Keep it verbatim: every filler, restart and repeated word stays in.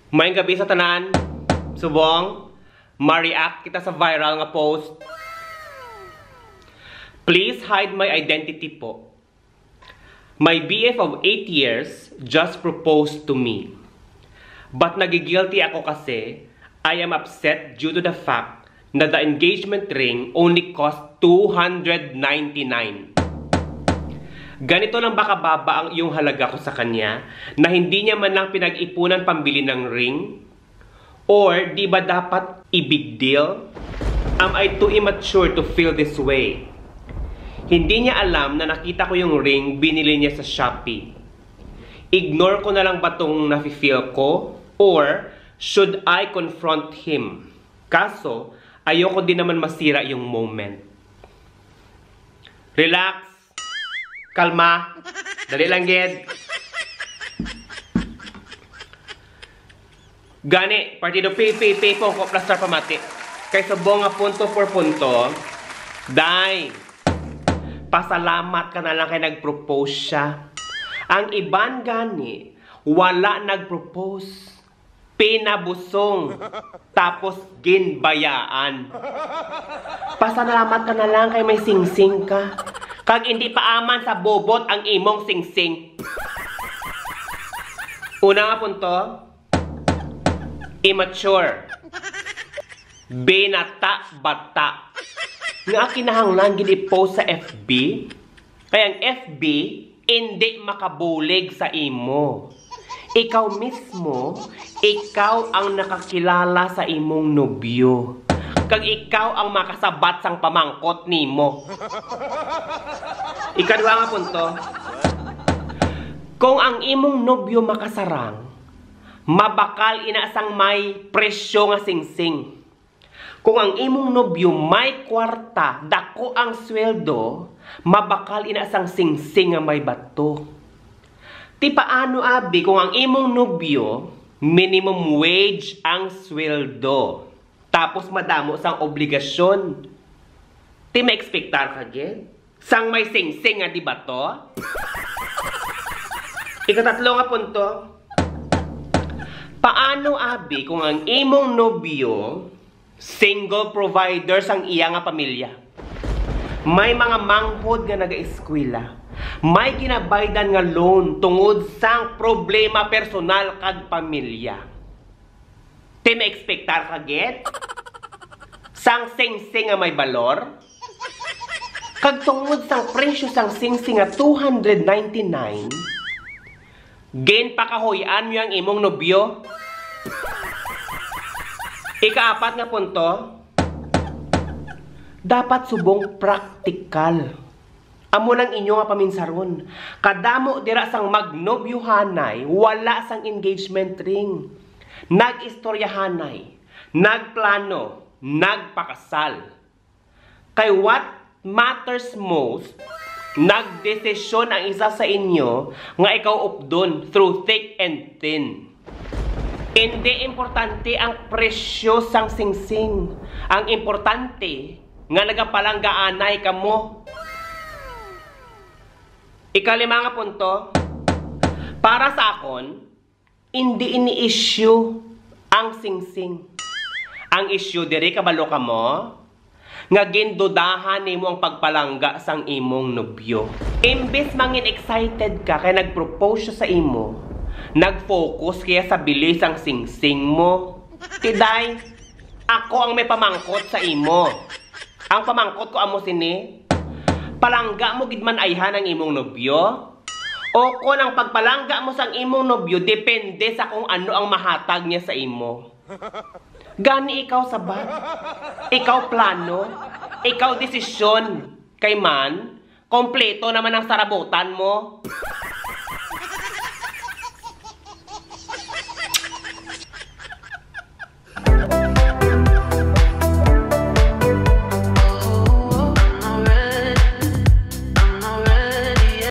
Maayong gabi sa tanan. Subong, ma-react kita sa viral nga post. Please hide my identity po. My B F of eight years just proposed to me. But nagigilty ako kasi I am upset due to the fact na the engagement ring only cost two hundred ninety-nine. Ganito lang ba kababa ang iyong halaga ko sa kanya na hindi niya man lang pinag-ipunan pambili ng ring? Or di ba dapat i-big deal? Am I too immature to feel this way? Hindi niya alam na nakita ko yung ring binili niya sa Shopee. Ignore ko na lang ba tong nafe-feel ko? Or should I confront him? Kaso, ayoko din naman masira yung moment. Relax. Kalma. Dali lang gid. Gani, partido P P P, pungko, plastar, pamati. Kay subong nga punto por punto, day, pasalamat ka na lang kay nag-propose siya. Ang iban gani, wala nag-propose. Pinabusong, tapos ginbayaan. Pasalamat ka na lang kay may singsing ka. Kag hindi pa aman sa bubot ang imong singsing. Una nga punto, immature. Binata-bata. Nga kinahanglan gid i-post sa F B? Kay ang F B, indi makabulig sa imo. Ikaw mismo, ikaw ang nakakilala sa imong nobyo. Kag ikaw ang makasabat sang pamangkot nimo. Ikadua nga punto, kung ang imong nobyo makasarang, mabakal ina sang may presyo nga singsing. Kung ang imong nobyo may kwarta, dako ang sweldo, mabakal ina sang singsing nga may bato. Ti paano, abi, kung ang imong nobyo, minimum wage ang sweldo, tapos madamo sang obligasyon? Ti maekspektar ka gid sang may singsing nga di bato? Ikatatlo nga punto, paano, abi, kung ang imong nobyo single provider sang iya nga pamilya? May mga manghod nga nagaeskwela. May ginabaydan nga loan tungod sang problema personal kag pamilya. Ti maekspektar ka gid sang singsing nga may balor? Kag tungod sang presyo sang singsing nga two hundred ninety-nine, ginpakahuy-an mo ang imong nobyo? Ikaapat nga punto, dapat subong praktikal. Amo lang inyo nga paminsaron. Kadamo dira sang magnobyohanay, wala sang engagement ring. Nag-istoryahanay, nagplano, nagpakasal. Kay what matters most, nagdesisyon ang isa sa inyo nga ikaw updon through thick and thin. Indi importante ang presyo sang singsing. Ang importante nga nagapalanggaanay kamo. Ikalima nga punto, para sa akon, indi ini issue ang singsing. Ang issue diri, kabalo kamo, nga gindudahan nimo ang pagpalangga sang imong nobyo. Imbes mangin excited ka kay nag-propose siya sa imo, nag-focus ka sa bili sang singsing mo. Ti day, ako ang may pamangkot sa imo. Ang pamangkot ko amo sini, palangga mo gid man ayhan ang imong nobyo? O kon ang pagpalangga mo sang imong nobyo depende sa kung ano ang mahatag niya sa imo? Gani ikaw sabat, ikaw plano, ikaw desisyon. Kay man, kompleto naman ang sarabutan mo.